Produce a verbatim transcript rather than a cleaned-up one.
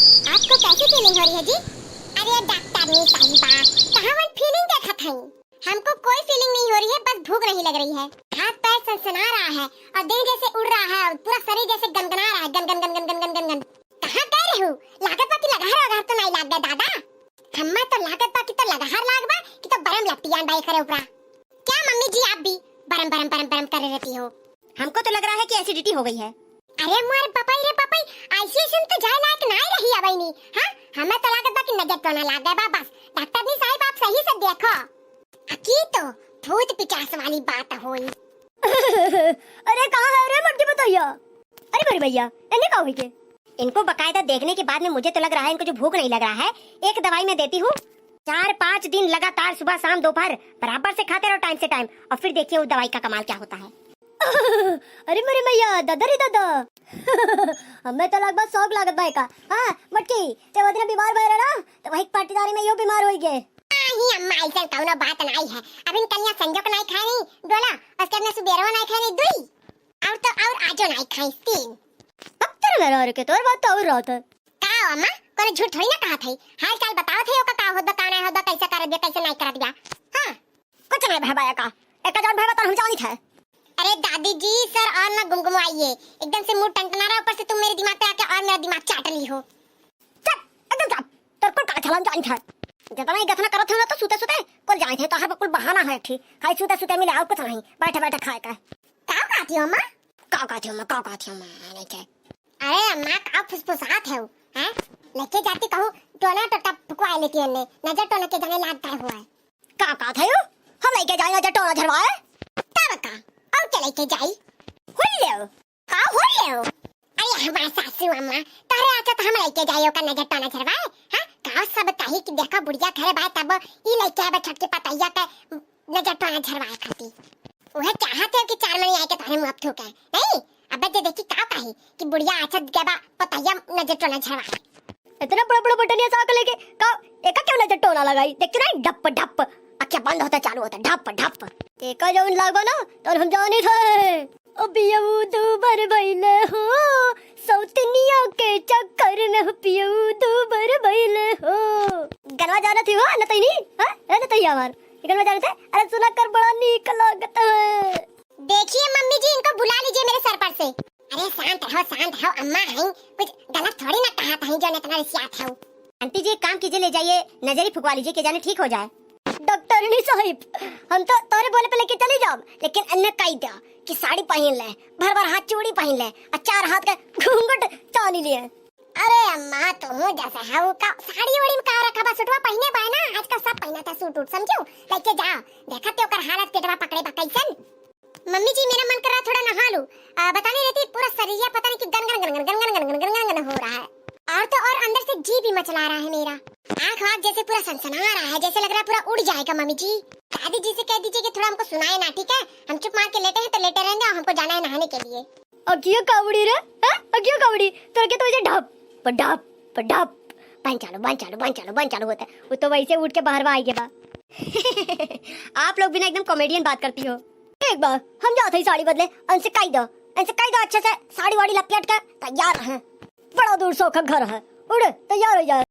आपको कैसी फीलिंग हो रही है जी? अरे डॉक्टरनी साहिबा, कहाँ वन फीलिंग देखत हई? हमको कोई फीलिंग नहीं हो रही है, बस भूख नहीं लग रही है। हाथ पैर सनसना रहा है और देह जैसे उड़ रहा है और पूरा शरीर जैसे गनगना रहा है, गन गन गन गन गन गन गन गन। कहाँ गए रहू? लागत बा कि लगाहर वगाहर तो नहीं लाग गए दादा? हम्मा तो लागत बा कि तो लगाहर लाग बा कि तो बरम लपटियान बाई करे ऊपरा। क्या मम्मी जी आप भी बरम बरम बरम बरम करे रहती हो? हमको तो लग रहा है कि एसिडिटी हो गई है। अरे मोर पपाई रे पपाई, आईसीयू से तो जाए लायक नाय रही अब इनी। हाँ, हमें तो लागत बा कि नजर टोना लाग गए बा बस। डॉक्टरनी साहिब आप सही से देखो। अकी तो भूत पिचास वाली बात होई। अरे कहाँ है रे मटकी पतोहिया? अरे बड़ी भैया, इन्हें का हुई के? इनको बकायदा देखने के बाद में मुझे तो लग रहा है इनको जो भूख नहीं लग रहा है, एक दवाई मैं देती हूँ, चार पाँच दिन लगातार सुबह शाम दोपहर बराबर से खाते रहो टाइम से टाइम, और फिर देखिए उस दवाई का कमाल क्या होता है। अरे मेरे मैया, दादा रे दादा। हमें तो लगभग शौक लागत बा एका। हाँ, मटकी, ते वो दिन बीमार भय रहा ना, तो वही पाटीदारी में यो बीमार होई गए। नहीं अम्मा, ऐसा कौनो बात नहीं है। अभी कलिया संजो के नहीं खाए नहीं, डोला, उसके अपने सुबेरवा नहीं खाए नहीं, दुई। और तो और आजो नहीं खाई, तीन। अब तेरे मेहरारू के तोर बात तो और रहत है। का हो अम्मा, कोनो झूठ थोड़ी ना कहत है। हाल चाल बतावत है, ओका का होत बा, का नहीं होत बा, कैसे करत बिया, कैसे नहीं करत बिया। हाँ, कुछ नहीं भय बा एका, एका जौन भय बा तौन हम जानित है। अरे दादी जी, सर और ना गुमगुमाइए, एकदम से मुंह टनटना रहा, ऊपर से तुम मेरे दिमाग पे आके और मेरा दिमाग चाट ली हो। चुप, एकदम चुप। तोर कुल का छलन जानित है। जितना ही गथना करत हो ना तो सुते सुते कुल जानित है, तोहर कुल बहाना है ठीक। खाली सुते सुते मिले और कुछ नहीं। बैठे बैठे खाए का। का कहती हो अम्मा? का कहती हो अम्मा? का कहती हो अम्मा? नहीं क्या? अरे अम्मा का फुसफुसात है वो, हैं? लेके जाती कहूँ टोना टोटा फुकवा लेती है ने। नजर टोना के जाने लाग गए हुआ है। का कहत है वो? हम लेके जाए नजर टोना झरवाए? तब का? और के लेके जाई? हुई ले। का हो रहे हो? अरे हमार सासू अम्मा, तोहरे आछा तो हम लेके जाए ओकर नजर टोना झरवाए, हाँ? का सब कही कि देखो बुढ़िया घरे बा तब ई लेके आए बा छोटकी पतैया के नजर टोना झरवाए खाती। उहे चाहत है कि चार मनी आए के तोहरे मुँह थूके, नहीं? अबे जे देखी का कही कि बुढ़िया आछा के बा पतैया नजर टोना झरवाए। इतना बड़ा बड़ा बटनिया साग लेके का एका क्यों नजर टोना लगाई? देखते नहीं ढप ढप अखिया बंद होता चालू होता ढप ढप। एका जौन लागबा ना तो हम जानित है। ओ पियऊ दू बार भइले हो, सौतनिया के चक्कर में हो पियऊ दू बार भइले हो। गनवा जानत ही हो, नतैनी? हाँ? ए, नतैया हमार। गनवा जानत है? अरे सुना कर बड़ा नीक लागत है। देखिए मम्मी जी, इनको बुला लीजिए मेरे सर पर से। अरे शांत रहो, शांत रहो, अम्मा हैं, कुछ गलत थोड़ी ना कहत हैं जो इतना रिसियात हो। आंटी जी, एक काम कीजिए, ले जाइए, नजर ही फुकवा लीजिए, के जाने ठीक हो जाए। डॉक्टरनी साहिब, हम तो तोरे बोले पे लेके चली जाब, लेकिन अन्ने कही दो कि साड़ी पहिन ले, भर भर हाथ चूड़ी पहिन ले, और चार हाथ का घूंघट तानी लिए। अरे अम्मा, तुम जैसे हो का साड़ी ओड़ी में का रखा बा, सूटवा पहिने बा ना, आजकल सब पहिना था सूट उट, समझो, लेके जाओ, देखा ते ओकर हालत पेटवा पकड़े बा कैसन। मम्मी जी, मेरा मन कर रहा थोड़ा नहा लूं। आ, बताने रहती पूरा शरीर पता नहीं कि गन गन गन गन गन गन गन गन गन गन गन हो रहा है। और तो और अंदर से जी भी मचला रहा है मेरा। आँख वाँख जैसे पूरा सनसना रहा है, जैसे लग रहा है पूरा उड़ जाएगा मम्मी जी। दादी जी से कह दीजिए कि थोड़ा हमको सुनाए ना, ठीक है? हम चुप मार के लेटे हैं तो लेटे रहेंगे और हमको जाना है नहाने के लिए। अगियो कावड़ी रे, हैं? अगियो कावड़ी, तोर के तो वैसे ढप, ढप, ढप, बन चालू, बन चालू, बन चालू, बन चालू होता है। वो तो वैसे उठ के बाहर आई गया बा। आप लोग भी ना एकदम कॉमेडियन बात करती हो। एक बार हम जात हई साड़ी बदले, उनसे कही दो, उनसे कही दो अच्छे से साड़ी वाड़ी लपेट के तैयार हैं। बड़ा दूर सौखा घर है, उड़े तैयार हो जाए।